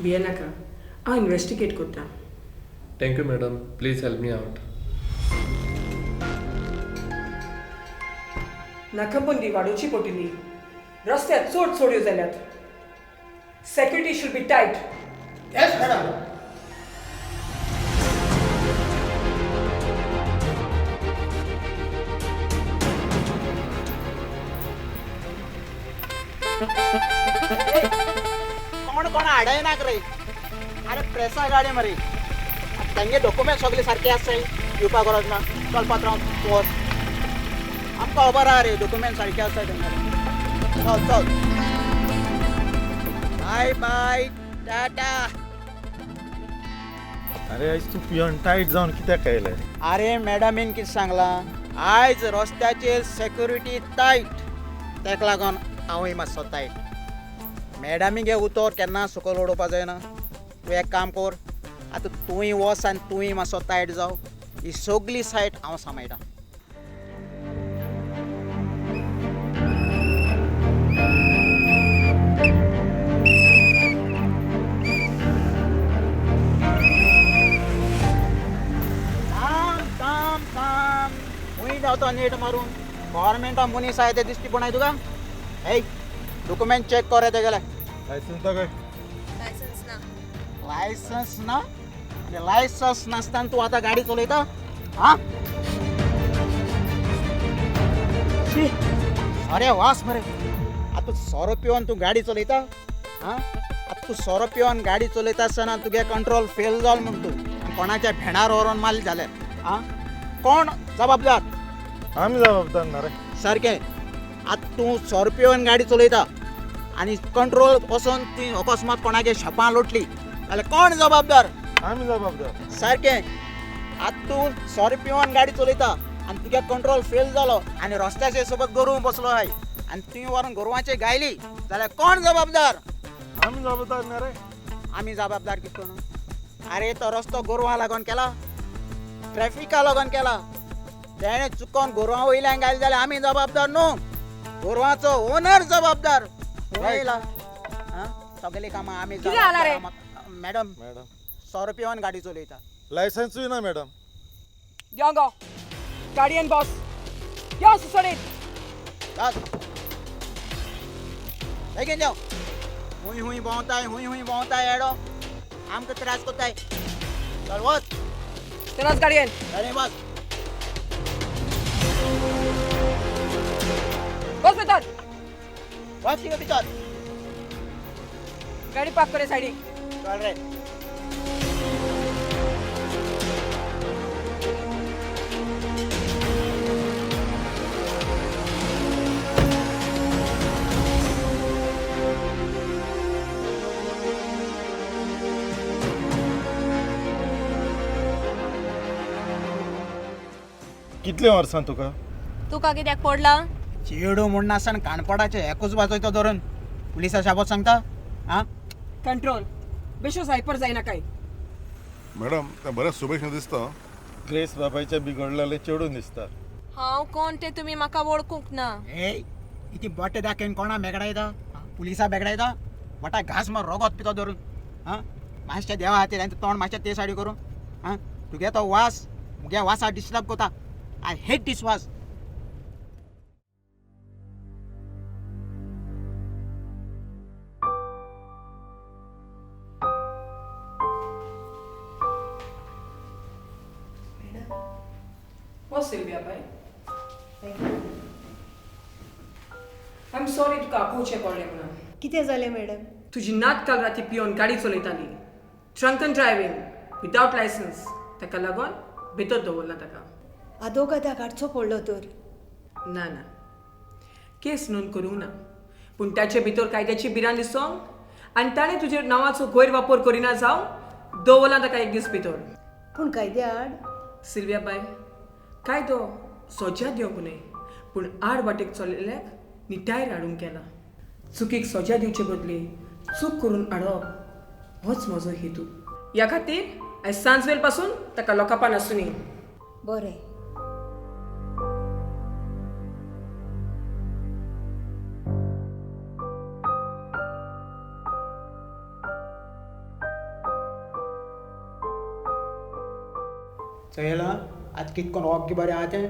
भियेनाका, हांव इन्वेस्टिगेट करता. Thank you madam, please help me out. नाकाबंदी वाडोवची पडटली. रस्त्यार चड चोरयो जाल्यात. Security should be tight. Yes madam. कोण कोण हाडयनाक रे? अरे प्रेसा गाडी मरे, तेंगे डॉक्युमेंट सगळे सारके आसताय, दिवपा गरज ना. चल पात्रांव, तूं वच, आमकां खबर आहा रे डॉक्युमेंट सारके आसताय तेंगेले. चल चल, बाय बाय, टाटा. अरे आयज तूं पिवन टायट जावन कित्याक आयलें? अरे मॅडमीन कितें सांगलां, आयज रस्त्याचेर सेक्युरिटी टायट, तेका लागून हांवूय मातसो टायट. मॅडमीगे उतर केन्ना सकयल उडोवपा जायना. तूं एक काम कर, आतां तूंय वच आनी तूंय मातसो टायट जाव. ही सगली सायट हांव सांबाळटा. थांब थांब थांब, खूंय धांवता नेट मारून? गव्हर्मेंटा मनीस आहाय ते दिश्टी पडनाय तुका? हे डॉक्युमेंट चॅक कर रे तेगेले. लायसन्स दाखय. लायसन्स ना. लायसन्स ना? आनी लायसन्स नासतना तूं आतां गाडी चलयता? आं, अरे वास मरे, आतां सोरो पिवन तूं गाडी चलयता? आं, आतां तूं सोरो पिवन गाडी चलयता आसतना तुगे कंट्रोल फेल जालो म्हूण तूं कोणाच्या भेंडार व्हरोन मारलें जाल्यार आं कोण जबाबदार? आमी जबाबदार ना रे. सारकें. आतां तूं सोरो पिवन गाडी चलयता आनी कंट्रोल वचोन तुवें अकस्मात कोणागे शेपां लोटली जाल्यार कोण जबाबदार? आमी जबाबदार. सारकें. आतां तूं सोरो पिवन गाडी चलयता आनी तुगे कंट्रोल फेल जालो आनी रस्त्याचे सोबत गोरूं बसलो आहाय आनी तुवें व्हरोन गोरवांचे गायली जाल्यार कोण जबाबदार? आमी जबाबदार ना रे. आमी जबाबदार कितें करून? अरे तो रस्तो गोरवां लागून केला, ट्रॅफिका लागून केला. तेणें चुकोन गोरवां वयल्यान गायली जाल्यार आमी जबाबदार न्हू, गोरवांचो ओनर जबाबदार. वयला सगळीं कामां आमी कितें जाला रे? मॅडम, मॅडम सोरो पिवन गाडी चलयता. लायसन्सूय ना मॅडम. यो गो गाडयेन बस, यो सुसोडीत. चल बेगीन देंव. हुंय हुंय भोंवताय, हुंय हुंय भोंवताय, येडो आमकां त्रास कोत्ताय. चल वच. चल गाडयेन. अरे बस बस भितर. बस थिंगा भितर. गाडी पार्क करे सायडीक. चल रे. कितले वर्सां तुका? तुका कित्याक पडला? चेडू म्हूण नासतना काणकोडाचें एकूच वाजयतो धरून पुलिसा शाबोत सांगता? आं, कंट्रोल बेश्टो हायपर जायना काय. मॅडम, तें बरें सुबेश दिसता. ग्रेस बाबायच्या बिगडलेलें चेडून दिसता. हांव कोण तें तुमी म्हाका वळखूंक ना. हे इती बोटे दाखयन कोणा बेगडायता? पुलिसा बेगडायता? बोटा घास मार रोगोत पितो धरून. आं, मातशें देवा खातीर आनी तोंड मातशें ते सायडी करूं. आं, तुगे तो वास मुगे वासा डिस्टर्ब कोता. I hate दीस वास. बस Silvia bye, I am sorry तुका आपोवचें पडलें म्हणून. कितें जालें मॅडम? तुजी नात काल राती पिवन गाडी चलयताली, ड्रंकन ड्रायव्हिंग विदावट लायसन्स. ताका लागून भितर दवरला ताका. आदोगादा काडचो पडलो तर? ना ना, केस नोंद करूंक ना, पूण ताचे भितर कायद्याची भिरांत दिसोंक आनी ताणें तुजेर नांवाचो गैरवापर करिना जावं दवरला ताका एक दीस भितर. पूण कायद्या आड? सिल्विया बाय, कायदो सोज्या दिवंक न्हय, पूण आड वाटेक चलयल्ल्याक निटायर हाडूंक केला. चुकीक सोज्या दिवचे बदले चूक करून हाडप होच म्हजो हेतू. ह्या खातीर आयज सांजवेळ पासून ताका लोकापान आसुनी. बरें. चोयलां आतां कितकोन ओग्गे बरें आहा तें.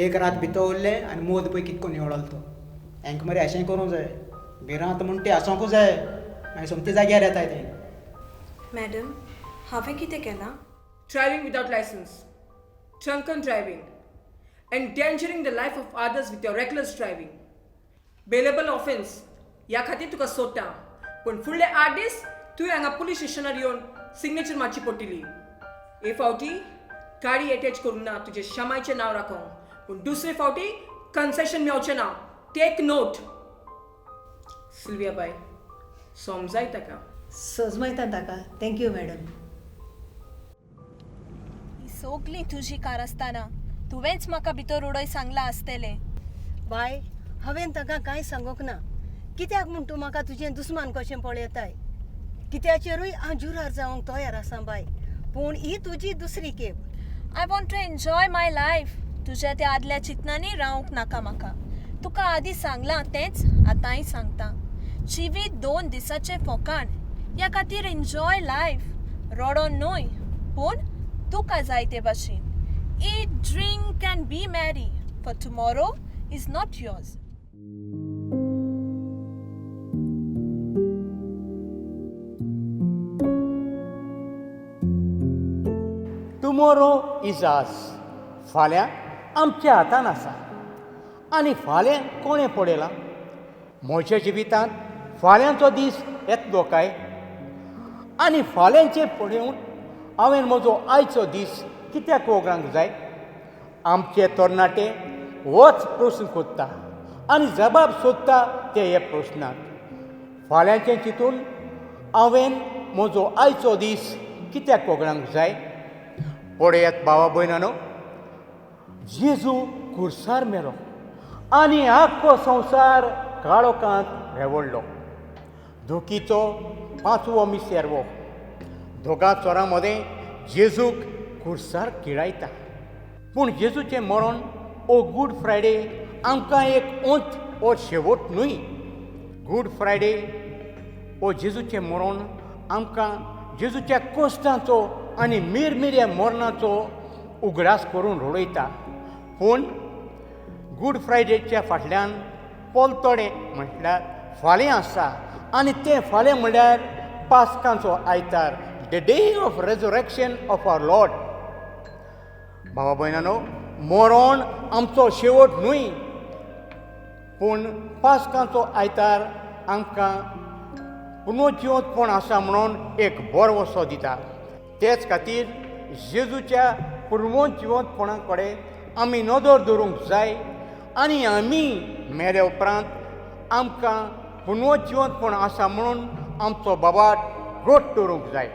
एक रात भितर उरलें आनी मोद पळय कितकोन निवळलो तो. हेंकां मरे अशें करूंक जाय, भिरांत म्हूण ती आसोंकूच जाय, मागीर सोमती जाग्यार येताय तें. मॅडम, हांवें कितें केलां? Driving without licence, drunken driving, endangering the life of others with your reckless driving. Bailable offence ह्या खातीर तुका सोडटा, पूण फुडले 8 दीस तुवें हांगा पुलीस स्टेशनार येवन सिग्नेचर मारची पडटली. हे फावटी गाडी एटॅच करूंक ना तुजें शमायचें नांव राखोंक, पूण दुसरे फावटी कन्सेशन मेवचें ना. Take note. सिल्विया बाय, समजाय ताका. सजमयता ताका. Thank you madam. ही सगळीं तुजी कारस्थानां. तुवेंच म्हाका भितर उडय सांगलां आसतलें. बाय, हांवें ताका कांय सांगूंक ना. कित्याक म्हूण तूं म्हाका तुजें दुस्मान कशें पळयताय? कित्याचेरूय हांव जुरार जावंक तयार आसा बाय, पूण ही तुजी दुसरी खेप. I want to enjoy my life. तुज्या त्या आदल्या चिंतनांनी रावंक नाका म्हाका. तुका आदीं सांगलां तेंच आतांय सांगता. जिवीत 2 दिसाचें फोकाण. ह्या खातीर एन्जॉय लायफ. रडोन न्हय, पूण तुका जाय ते भाशेन. Eat, drink and be merry, for tomorrow is not yours. Tomorrow is ours. फाल्यां आमच्या हातान आसा. आनी फाल्यां कोणें पळयलां? म्हज्या जिवितांत फाल्यांचो दीस येतलो काय? आनी फाल्यांचें पळोवन हांवें म्हजो आयचो दीस कित्याक वगडावंक जाय? आमचे तरणाटे होच प्रस्न सोदता आनी जबाब सोदता ते हे प्रस्नाक. फाल्यांचें चिंतून हांवें म्हजो आयचो दीस कित्याक वगडावंक जाय? पळयात भावा भयणानो, जेजू कुर्सार मेलो आनी आख्खो संवसार काळोखांत रेवडलो. दुखीचो 5वो मिसेरवो दोगां चोरां मदें जेजूक कुर्सार किळायता. पूण जेजूचें मरण ओ गूड फ्रायडे आमकां एक अंत ओ शेवट न्हय. गूड फ्रायडे ओ जेजूचें मरण आमकां जेजूच्या कोश्टांचो आनी मिरमिऱ्या मरणाचो उगडास करून रडयता. पूण गूड फ्रायडेच्या फाटल्यान पलतोडें म्हटल्यार फाल्यां आसा, आनी तें फाल्यां म्हणल्यार पास्कांचो आयतार, the day of resurrection of our Lord. भावा भयणानो, मरण आमचो शेवट न्हय, पूण पास्कांचो आयतार आमकां पुनर्जिवंतपण आसा म्हणून एक बरवसो दिता. तेच खातीर जेजूच्या पुर्वजिवंतपणा कडेन आमी नदर दवरूंक जाय आनी आमी मेले उपरांत आमकां पुनर्जिवंतपण आसा म्हणून आमचो बाबाट घट दवरूंक जाय.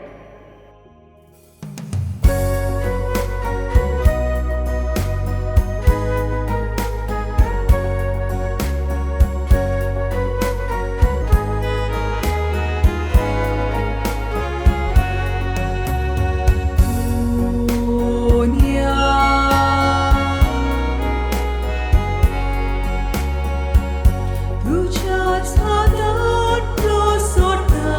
तुझ्याच हातांत तो सोडटा.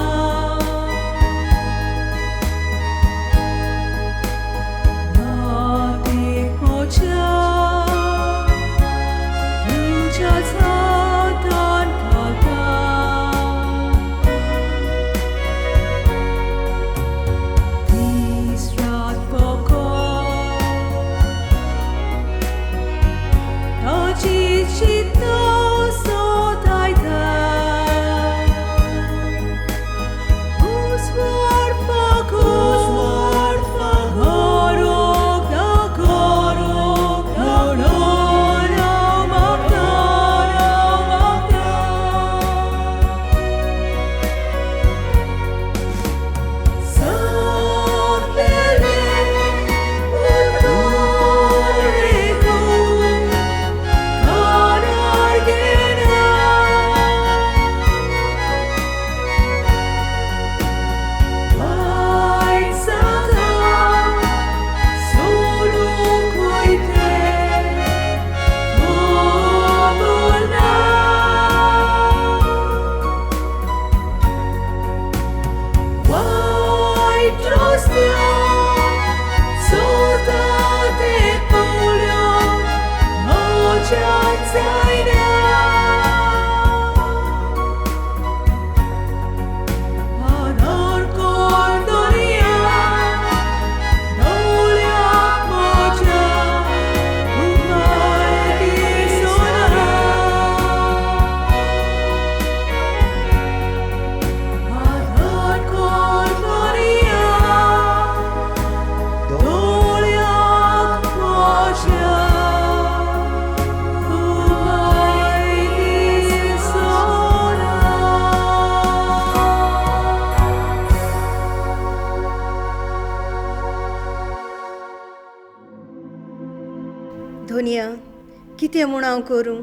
कितें म्हूण हांव करूं?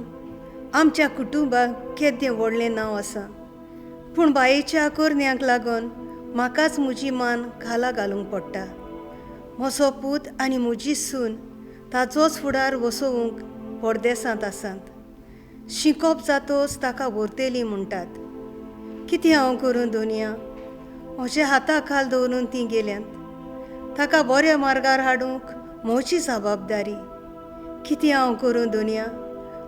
आमच्या कुटुंबाक केदें व्हडलें नांव आसा, पूण बायेच्या करण्यांक लागून म्हाकाच म्हजी मान खाला घालूंक पडटा. म्हजो पूत आनी म्हजी सून ताचोच फुडार वसोवंक परदेसांत आसात. शिकोप जातोच ताका व्हरतली म्हणटात. कितें हांव करूं दोनया? म्हज्या हाता खाल दवरून तीं गेल्यांत. ताका बऱ्या मार्गार हाडूंक म्हजी जबाबदारी. कितें हांव करूं दोनया?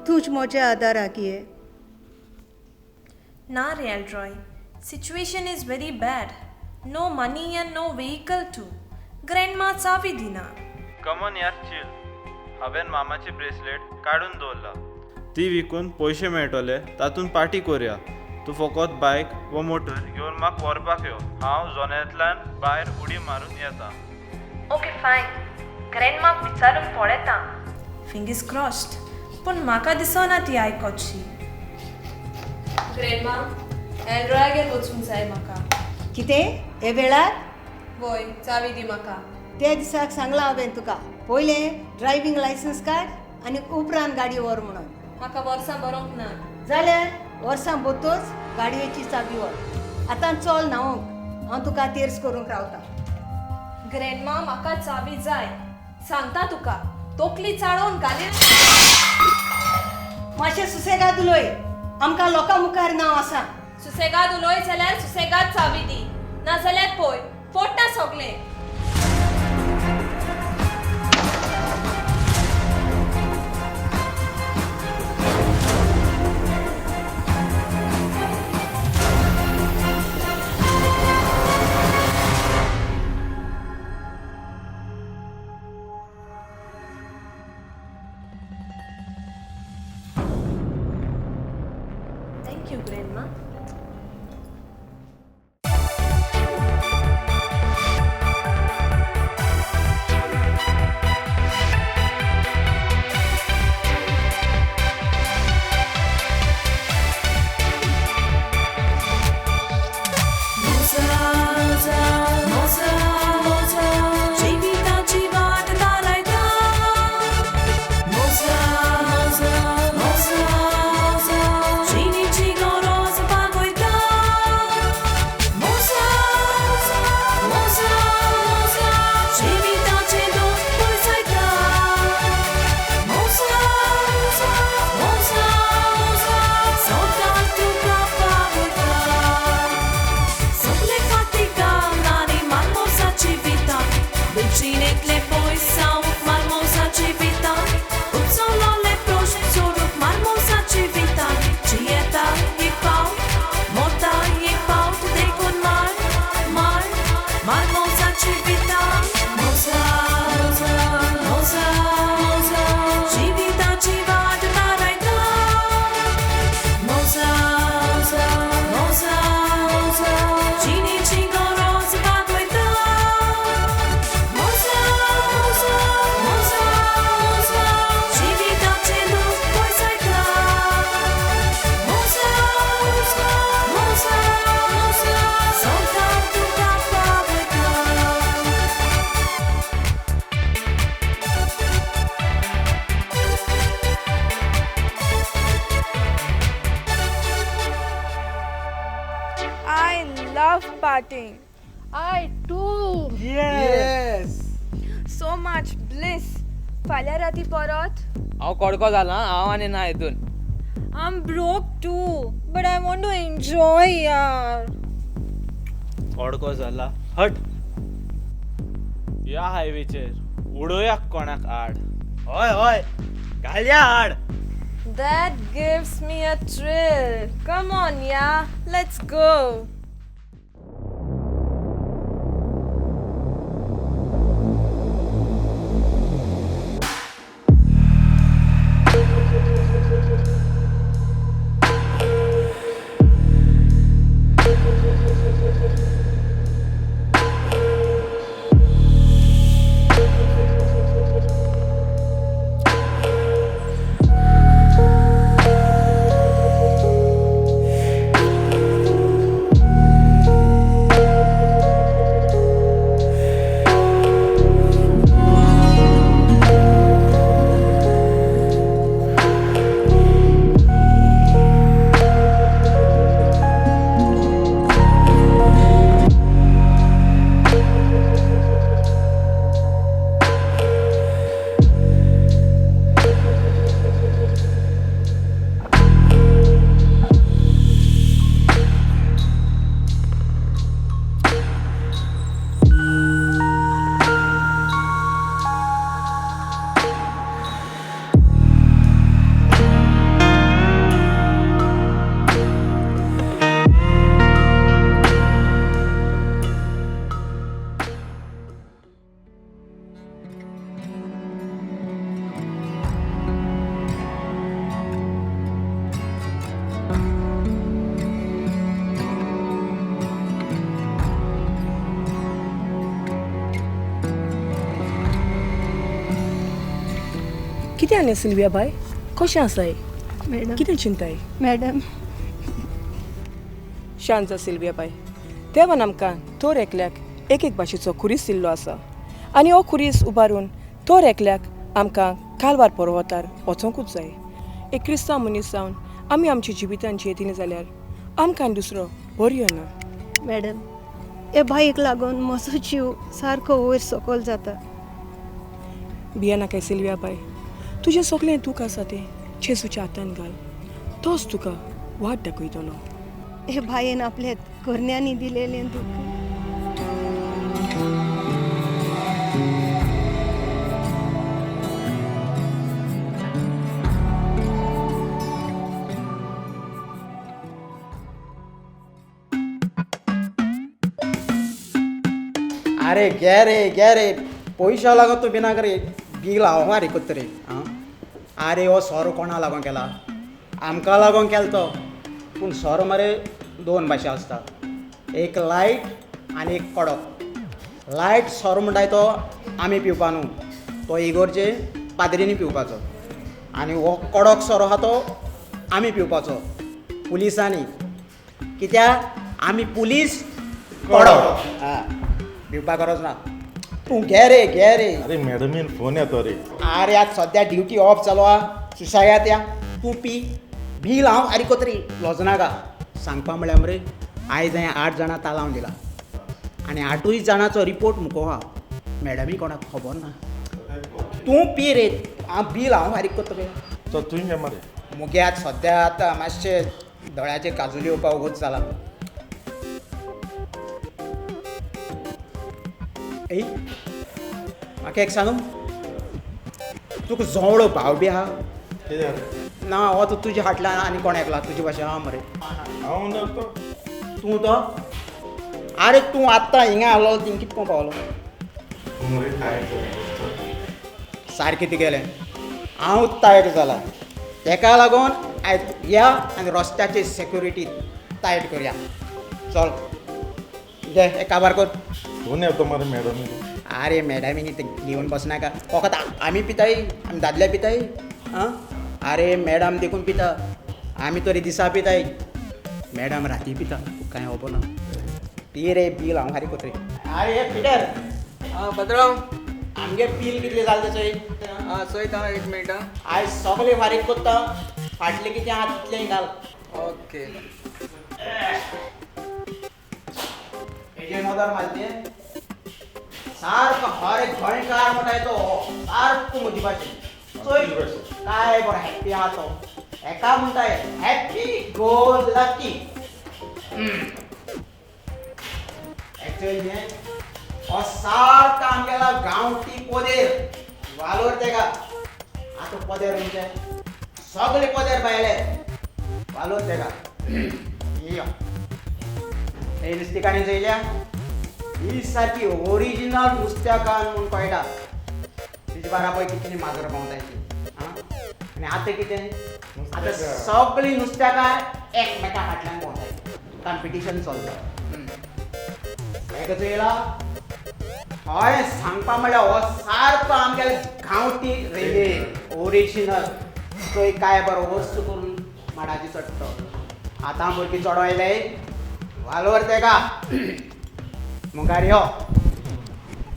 तूंच म्हज्या आदाराक ये. ना रे Elroy, situation is very bad. No money and no vehicle too. Grandma चावी दिना. कमॉन यार, चील. हांवें मामाची ब्रेसलेट काडून दवरला. ती विकून पयशे मेळटले, तातूंत पार्टी करुया. तूं फकत बायक वो मोटर घेवन म्हाका व्हरपाक यो. हांव जोन्यांतल्यान भायर उडी मारून येता. ओके फायन, ग्रँडमाक विचारून पळयता. फिंगर्स क्रॉस्ड, पूण म्हाका दिसना ती आयकोची. ग्रँडमा, एलरॉयागेर वचूंक जाय म्हाका. कितें हे वेळार? वय, चावी दी म्हाका. त्या दिसाक सांगलां हांवें तुका, पयलें ड्रायव्हींग लायसन्स काड आनी उपरांत गाडी व्हर म्हणून. म्हाका वर्सां बरोवंक ना. जाल्यार वर्सां बोतोच गाडयेची चावी व्हर. आतां चल न्हावंक, हांव तुका तेर्स करूंक रावतां. ग्रँडमा, म्हाका चावी जाय. सांगता तुका, तोकली चाळोवन घाली. मातशें सुसेगाद उलय, आमकां लोकां मुखार नांव आसा. सुसेगाद उलय जाल्यार सुसेगाद चावी दी, नाजाल्यार पळय फोडटा सगलें. Thank you, Grandma. I love partying. I too. Yes. So much bliss. फाल्यां राती परत. हांव कडको जाला, हांव आनी ना हितून. I'm broke too, but I want to enjoy, yaar. कडको जाला, हट. ह्या हायवेचेर उडोवया कोणाक आड. हय हय, घालया आड. That gives me a thrill. Come on, yeah, let's go. कितें जालें सिल्विया बाय, कशें आसाय? मॅडम, कितें चिंताय? मॅडम, शांत जा सिल्विया बाय. देवान आमकां तर एकल्याक एक एक भाशेचो खुरीस दिल्लो आसा आनी हो खुरीस उबारून तर एकल्याक आमकां कालवार पर्वतार वचोंकूच जाय. एक क्रिस्तांव मनीस जावन आमी आमच्या जिवितान जियेतली जाल्यार आमकां दुसरो बरो ना. मॅडम, हे बाईक लागून म्हजो जीव सारको वयर सकयल जाता. भियेनाकाय सिल्विया बाय, तुजें सगळें दूख आसा तें जेजूच्या हातान घाल, तोच तुका वाट दाखयतलो. हे बायेन आपल्या करण्यांनी दिलेलें दूख. अरे घे रे, घे रे, पयशा लागो तूं भिनाका रे, बील हांव फारीक कोत्ता रे. आं, आरे हो सोरो कोणा लागोन केला? आमकां लागोन केलो तो. पूण सोरो मरे दोन भाशे आसता, एक लायट आनी एक कडक. लायट सोरो म्हणटाय तो आमी पिवपा न्हू, तो इगोर्जे पाद्रींनी पिवपाचो, आनी हो कडक सोरो आहा तो आमी पिवपाचो पुलिसांनी. कित्याक आमी पुलीस कडक. आं, पिवपा गरज ना. तूं घे रे, घे रे. अरे मॅडमीन फोन येतो रे. आरे आज सद्या ड्युटी ऑफ चालू आहा, सुशेगाद या, तूं पी, बील हांव फारीक कोत्ता रे, लजनाका. सांगपा म्हळ्यार मरे आयज हांवें 8 जाणां तालावन दिला आनी 8 जाणांचो रिपोर्ट मुको आहा, मॅडमी कोणाक खबर ना. तूं पी रे, हांव बील हांव फारीक कोत्ता रे. चल तूं घे मरे. मुगे आज सद्या आतां मातशें दोळ्याचे काजुली येवपा वगत जाला. ए, म्हाका एक सांग, तुका जोवळो भाव बी आहा? ना, हो तो तुज्या फाटल्यान आनी कोण एकला तुजे भाशेन आहा मरे? हांव ना तो. तूं तो? आरे तूं आत्तां हिंगा आसलो थिंग कितको पावलो? सारकें तुगेलें, हांव तायट जाला, तेका लागून आयज या आनी रस्त्याची सेक्युरिटी तायट करया. चल घे, एक काबार कर. फोन येतो मरे मॅडमी. आरे मॅडमीनी ते घेवन बसनाका, फकत आमी पिताय, आमी दादले पिताय. आं, आरे मॅडम देखून पिता, आमी तरी दिसा पिताय, मॅडम राती पिता, तुका कांय खबर ना. पी रे, बील हांव फारीक कोत्ता रे. आरे पिटर. आं पात्रांव, आमगे बील कितलें जालें तें चोय. आं चोयता, एक मिनट. आयज सगळें फारीक कोत्ता, फाटलें कितें आहा तितलें घाल. ओके. हेजेर नदर मारली, सारको हर एक गोंयकार म्हणटाय तो सारको म्हजे भाशेन. चोय काय बरो हॅप्पी आहा तो, हेका म्हणटाय हॅप्पी गो लकी. एक्चुअली हें हो सारको आमगेलो गांवठी पोदेर वालोर तेका. आतां पोदेर म्हणजे सगळे पोदेर भायले, वालोर तेका. यो हे नुस्तेकाणी चोयल्या, ही सारकी ओरिजिनल नुस्त्याकान म्हूण कळटा. तुजे बारा पळय कितली माजर भोंवताय ती. आं, आनी आतां कितें, आतां सगळीं नुस्त्याकार एकमेका फाटल्यान भोंवताय, कॉम्पिटिशन चलता. हेका चोयला, हय सांगपा म्हळ्यार हो सारको आमगेलो गांवठी रेंदेर ओरिजिनल. चोय काय बरो वस्त करून माडाची चडटा. आतां भुरगीं चडो आयले वालोर तेका. मुखार यो,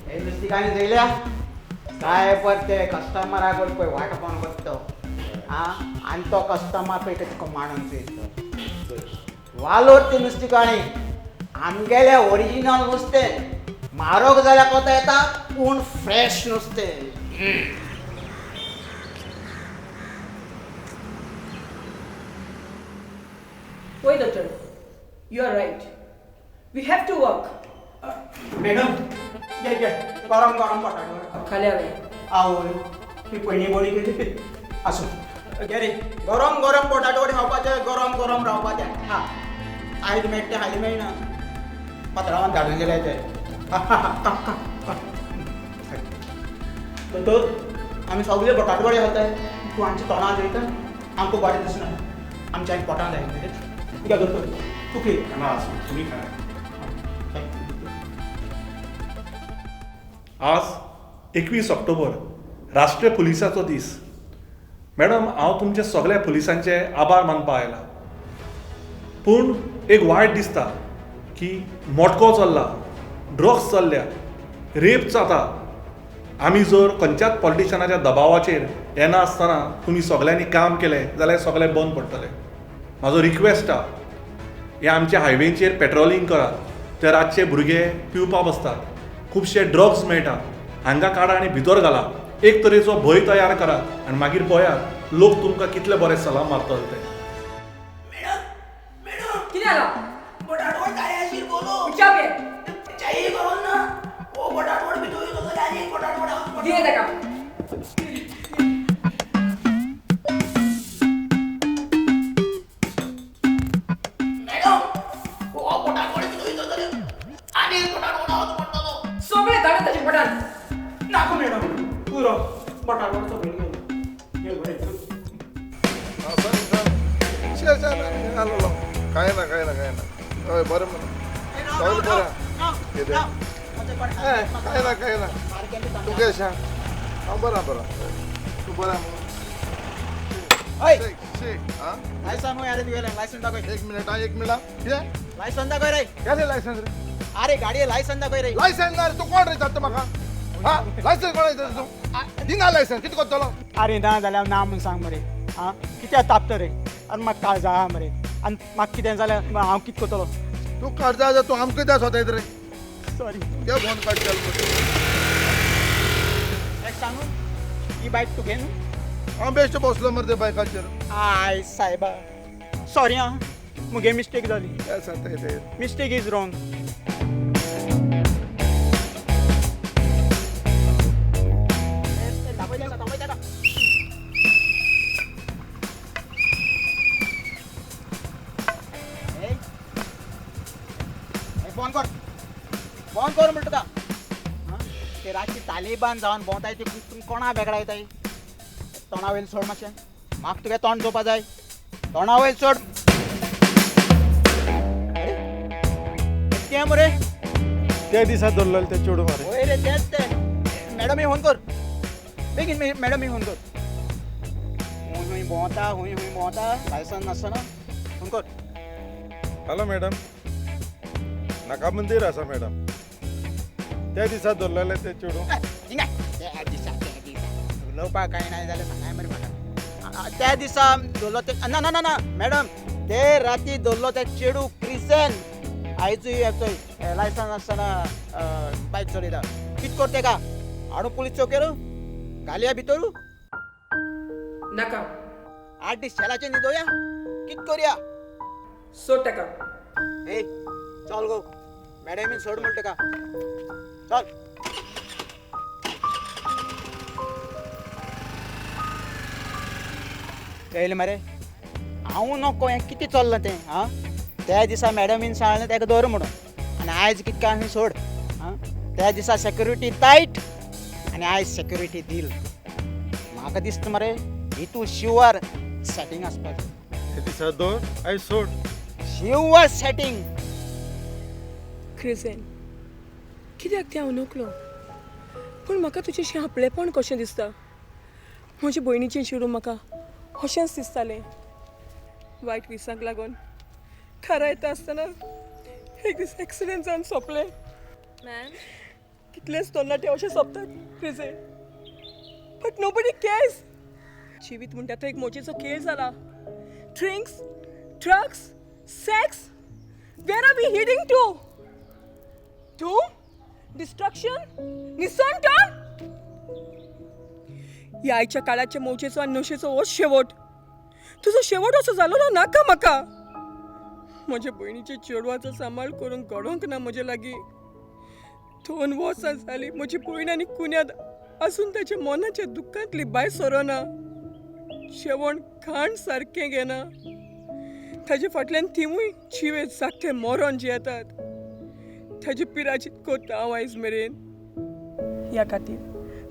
हे नुस्तेकाणी चोयल्या, काय पर ते कस्टमरा कडेन पळय वाट पळोवन बसता. आं, आनी तो कस्टमर पळय तुका मांडून चोयता. वालोर ती नुस्तेकाणी, आमगेलें ओरिजिनल नुस्तें, म्हारग जाल्यार कोता येता पूण फ्रेश नुस्तें. वय दोतोर, you are right, we have to work. Madam, घे घे, गरम गरम बटाटो खाल्या हांवें. आवय, ती पयलीं बोली केली. आसूं, घे रे, गरम गरम बटाटो खावपाचे, गरम गरम रावपाचें. हा, आयज मेळटा तें हालीं मेळना, पात्रांवान धाडून दिले ते. दोतोर, आमी सगळे बटाटो वडे खाताय, तूं आमच्या तोंडां चोयता, आमकां बरें दिसना, आमच्या पोटां जाय. घे दोतोर, तूं खंय? ना, आसूं, तुमी खाय. आज 21 ऑक्टोबर राष्ट्रीय पुलिसाचो दीस. मॅडम, हांव तुमचे सगल्या पुलिसांचे आभार मानपा आयला. पूण एक वायट दिसता की मटको चल्ला, ड्रग्स चल्ल्या, रेप जाता. आमी जर खंयच्याच पॉलिटिशनाच्या दबावाचेर येना आसतना तुमी सगल्यांनी काम केलें जाल्यार सगळें बंद पडटलें. म्हाजो रिक्वेस्ट आहा, हे आमच्या हायवेचेर पेट्रोलिंग करात. ते रातचे भुरगे पिवपा बसतात, खुबशे ड्रग्स मेळटा. हांकां काडा आनी भितर घाला. एक तरेचो भंय तयार करात आनी मागीर पळयात लोक तुमकां कितले बरे सलाम मारतले ते. कितें जालां? दिये ताका. सगळे धाडून ताचे पोटान. नाका मॅडम, पुरो बटाटवडो सगळे गेलो. काय ना काय ना काय ना. हय बरें मरे, सगळें बरें. कितें काय ना काय ना. तूं कशें? हांव बरें बरें. तूं बरें मगो? लायसन खंय रे तुगेलें? लायसन दाखय. एक मिनट एक मिनट. कितें लायसन दाखय रे. केलें लायसन रे? अरे गाडये लायसन दाखय रे. लायसन ना रे. तूं कोण रे विचारता म्हाका? हा लायसन कोण विचारता तूं? दिना लायसन कितें करतलो? अरे ना जाल्यार ना म्हूण सांग मरे. आं कित्याक तापता रे? आनी म्हाका काळजा आहा मरे. आनी म्हाका कितें जाल्यार हांव कितें करतलो? तूं काळजा आसा तूं आमकां कित्याक सोदयत रे? सॉरी. ते फोन काडटा. एक सांगू, ही बायक तुगे न्हू? हांव बेश्टो बसलो मरे त्या बायकाचेर. I सायबा, सॉरी आं, मुगे मिस्टेक जाली. Mistake is wrong. Phone कर, फोन कर म्हणटा तुका. ते रातची तालिबान जावन भोंवताय ती तुमी कोणा बेगडायताय? तोंडा वयल सोड मातशें. म्हाका तुगे तोंड जोवपा जाय. तोंडा वयल सोड. अरे तें मरे त्या दिसा धरलेले ते चेडूं मरे. हय रे तेंच तें. मॅडमी फोन कर बेगीन. मॅडमी फोन कर. हुंय हुंय भोंवता, हुंय हुंय भोंवता, लायसन नासतना. फोन कर. हॅलो मॅडम, नाका मंदीर आसा मॅडम. त्या दिसा धरलेले ते चेडूं. हिंगा त्या दिसा, त्या दिसा उलोवपाक कांय ना जाल्यार सांगाय मरे म्हाका. त्या दिसा धरलो ते ना ना ना ना मॅडम, ते राती धरलो ते चेडूं क्रिसन आयजूय चोय लायसन नासतना बायक चलयता. कित कर तेका? हाडूं पुलीस चौकेर घालया भितर? नाका. 8 दीस शेलाचेर न्हिदोया? कित करया? सोड ताका. ए चल गो, मॅडमीन सोड म्हणटा तेका. चल. कळ्ळें मरे? हांव नको हें कितें चल्लां तें. आं त्या दिसा मॅडमीन सांगलें तेका दवर म्हणून, आनी आयज कितें काय सोड. आं त्या दिसा सेक्युरिटी टायट आनी आयज सेक्युरिटी दिल. म्हाका दिसता मरे हितू शिवर सेटींग आसपाक जाय. त्या दिसा दवर, आयज सोड. Sure setting. क्रिसेन, कित्याक तें हांव नकलो, पूण म्हाका तुजें आपलेपण कशें दिसता. म्हजे भयणीचें चेडूं म्हाका अशेंच दिसतालें. वायट विसांक लागून खरा येता आसतना एक दीस एक्सिडेंट जावन सोंपलें. कितलेच तरणाटे अशें सोंपतात क्रिसेन, बट नोबडी केअर्स. जिवीत म्हणटा तो एक मजेचो खेळ जाला. Drinks, drugs, sex, where are we heading to? To destruction, निसणटण. ह्या आयच्या काळाच्या मौजेचो आनी नशेचो हो शेवट. तुजो शेवट असो जालो ना नाका म्हाका. म्हज्या भयणीच्या चेडवाचो सांबाळ करूंक घडोवंक ना म्हजे लागीं. 2 वर्सां जालीं म्हजी भयण आनी कुन्याद आसून ताच्या मनाच्या दुख्खांतली भायर सरना. जेवण खाण सारकें घेना. ताजे फाटल्यान तिवूय जिवे जागते मरोन जियेतात. ताजे पिराचीत कोत्ता हांव आयज मेरेन. ह्या खातीर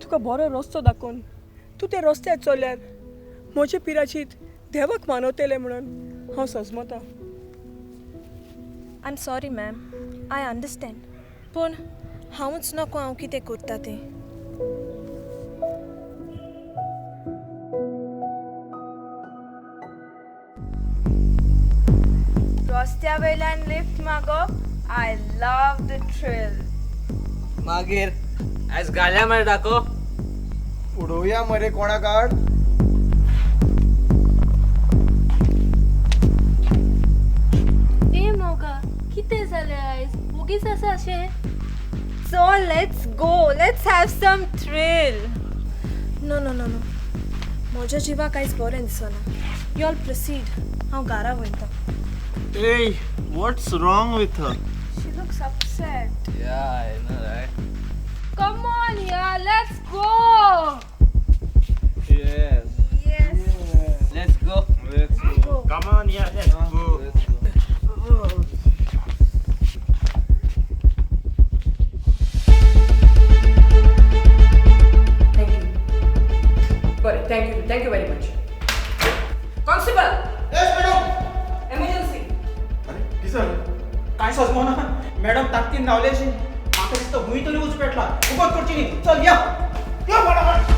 तुका बरो रस्तो दाखोवन तूं त्या रस्त्यार चल्ल्यार म्हजे पिराचीत देवाक मानवतलें म्हणून हांव सजमता. I am sorry ma'am, I understand, पूण हांवूच नको हांव कितें करता तें. रस्त्या वयल्यान lift मागप, I love the thrill. मागीर आयज घाल्या मरे दाखो. उडोवया मरे कोणा कार्ड. ए मोगा, कितें जालें आयज? वोगीच आसा अशें? So let's go, let's have some thrill. No no no no, म्हज्या जिवाक आयज बरें दिसना. You all proceed, हांव घरा वयता. Hey, what's wrong with her? She looks upset. Yeah, I know, right? Come on, yeah, let's go. Yes. Yes. Yeah. Let's go. Let's go. Come on, yeah, let's go. Let's go. Thank you. बरें, thank you, thank you very much. Constable. Yes, madam. Emergency. अरे कितें जालें? कांय सजमो ना madam, ताकतीन धांवल्याशी म्हाका दिसता हुंय तरी उजो पेटला. उगत करची न्ही, चल या यो फटाफट.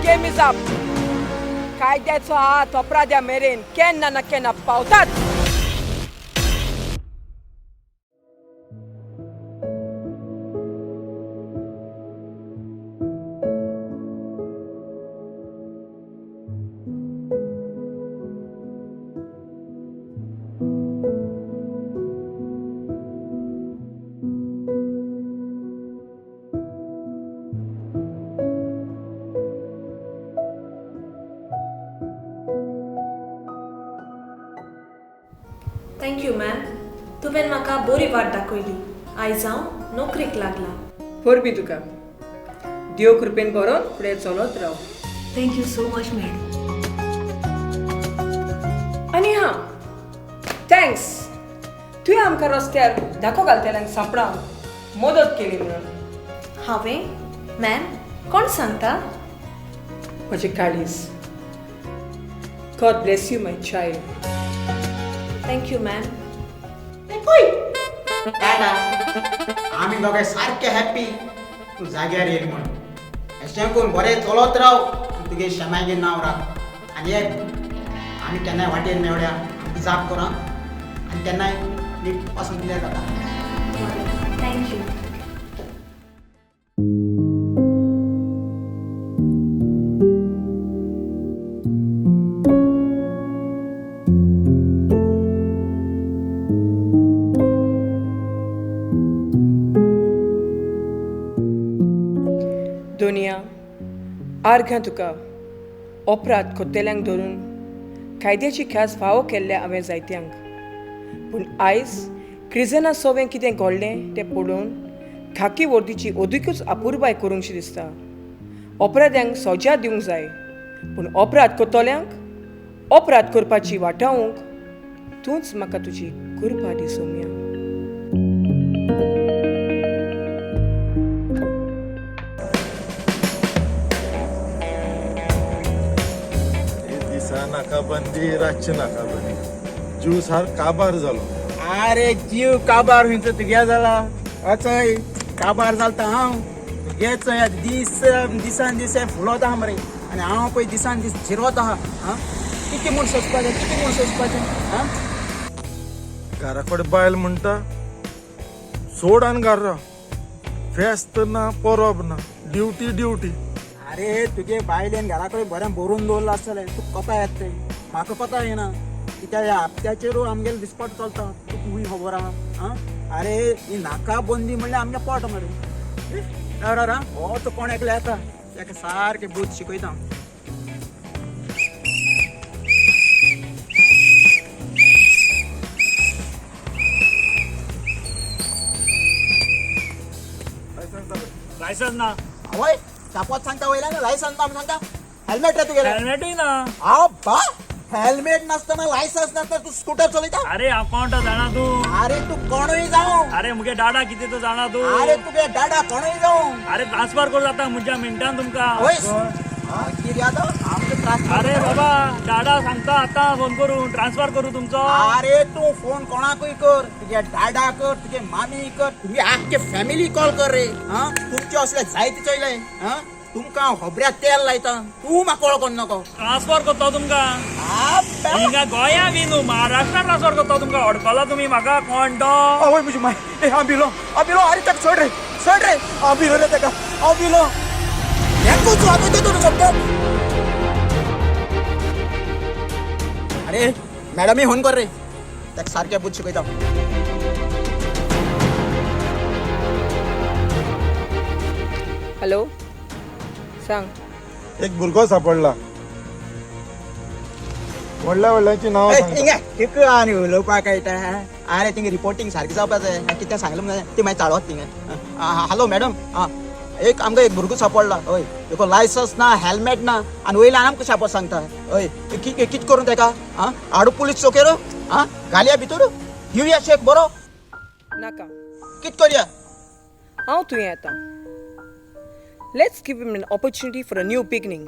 Game is up. कायद्याचो हात अपराध्या मेरेन केन्ना ना केन्ना पावतात. Thank you ma'am, तुवें म्हाका बरी वाट दाखयली. आयज हांव नोकरेक लागलां. परबीं तुका, देव कृपेन बरो फुडें चलत राव. Thank you so much madam. आनी हां, thanks, तुवें आमकां रस्त्यार धाको घालतल्यांक सांपडावंक मदत केली म्हणून. हांवें मॅम? कोण सांगता? म्हजें काळीज. God bless you my child. Thank you ma'am. Tata, आमी दोगांय सारके हॅप्पी तूं जाग्यार येयली म्हूण. अशें करून बरें चलत राव आनी तुगे शमागेर नांव राख. आनी एक आमी केन्नाय वाटेर मेवड्या आमकां जाप कर आनी केन्नाय लिफ्ट पासून दिल्यार जाता. Thank you. दोनिया, आर्गां तुका. अपराध कोत्तेल्यांक धरून कायद्याची ख्यास फावो केल्ल्या हांवें जायत्यांक, पूण आयज क्रिजना सोवें कितें घडलें तें पळोवन खाकी वर्दीची अदिकूच अपुरबाय करूंकशी दिसता. अपराध्यांक सजा दिवंक जाय, पूण अपराध करतल्यांक अपराध करपाची वाटावंक तूंच म्हाका तुजी कृपा दी सोम्या. नाकाबंदी, रातची नाकाबंदी, जीव सार काबार जालो. अरे जीव काबार हुंयचो तुगे जाला? अचय काबार जालता हांव तुगे चोय दीस दिसान दीस फुलोत आहा मरे, आनी हांव पळय दिसान दीस झिरोत आहा. आं, कितें म्हूण सोंसपाचें, कितें म्हूण सोंसपाचें? आं, घरा कडेन बायल म्हणटा सोड आनी घरा राव, फेस्त ना परब ना, ड्युटी ड्युटी. अरे तुगे बायलेन घरा कडेन बरें बरोवन दवरलां आसतलें, तुका कोता येता तें, म्हाका कोता येना. कित्याक ह्या हप्त्याचेरूय आमगेले दिसपट चलता, तुका खूंय खबर आहा? आं, अरे ही नाकाबंदी म्हणल्यार आमगे पोट मरे. राव राव राव, हो तो कोण एकलो येता ताका सारकें बूद शिकयता. काय सांगता? लायसन्स ना. आवय शापोत सांगता वयल्यान लायसन्स ना सांगता. हेल्मेट रे तुगेलें. हेल्मेटूय ना. आबा हेल्मेट नासतना लायसन्स नासतना तूं स्कूटर चलयता? अरे हांव कोण तो जाणा तूं? अरे तूं कोणूय जावं. अरे मुगे डाडा कितें तो जाणा तूं? अरे तुगे डाडा कोणूय जावं. अरे ट्रान्सफर करूं जाता म्हज्या मिनटान तुमकां. आवय कितें आतां आमकां त्रास. अरे बाबा डाडा सांगता आतां फोन करून ट्रान्सफर करूं तुमचो. अरे तूं फोन कोणाकूय कर, तुगे डाडा कर, तुगे मामी कर, तुगे आख्खे फॅमिली कॉल कर रे. आं तुमचे असले जायते चोयले. आं तुमकां होबऱ्या तेल लायता, तूं म्हाका वळखोन नको. ट्रान्सफर करता तुमकां हिंगा गोंया बी न्हू महाराष्ट्रान ट्रान्सफर करता तुमकां. अडकला तुमी म्हाका कोण तो? आवय म्हजी माय. ए हांव भिलो, हांव भिलो. अरे ताका सोड रे, सोड रे. हांव भिलो रे ताका, हांव भिलो. एकूच वाजयता तूं सोडटा. अरे मॅडमी फोन कर रे, ताका सारकें बुद्द शिकयता. हॅलो सांग. एक भुरगो सापडला, व्हडल्या व्हडल्यांची नांवां सांगता. तुका आनी उलोवपाक कळटा? अरे थिंगा रिपोर्टींग सारकें जावपा जाय. कितें सांगलें म्हणून ती मागीर चाळवत थिंगा. हॅलो मॅडम, एक आमकां एक भुरगो सापडला. हय तेका लायसन्स ना, हेल्मेट ना, आनी वयल्यान आमकां शापोत सांगता. हय कितें करूं तेका? आं हाडू पुलीस चौकेर? आं घालया भितर, दिवया शेक बरो. नाका. कितें करया? हांव थंय येता. Let's give him an opportunity for a new beginning.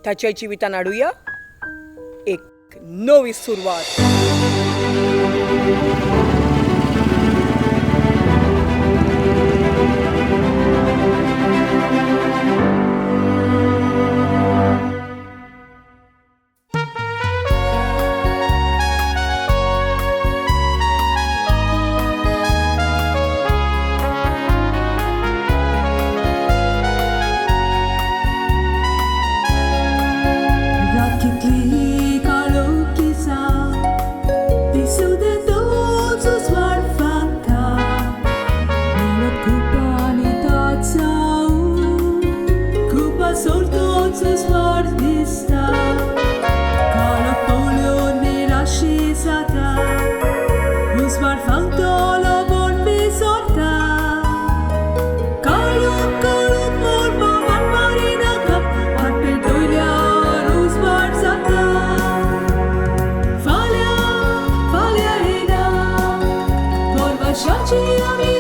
ताच्या जिवितान हाडुया एक नवी सुरवात. Shut you.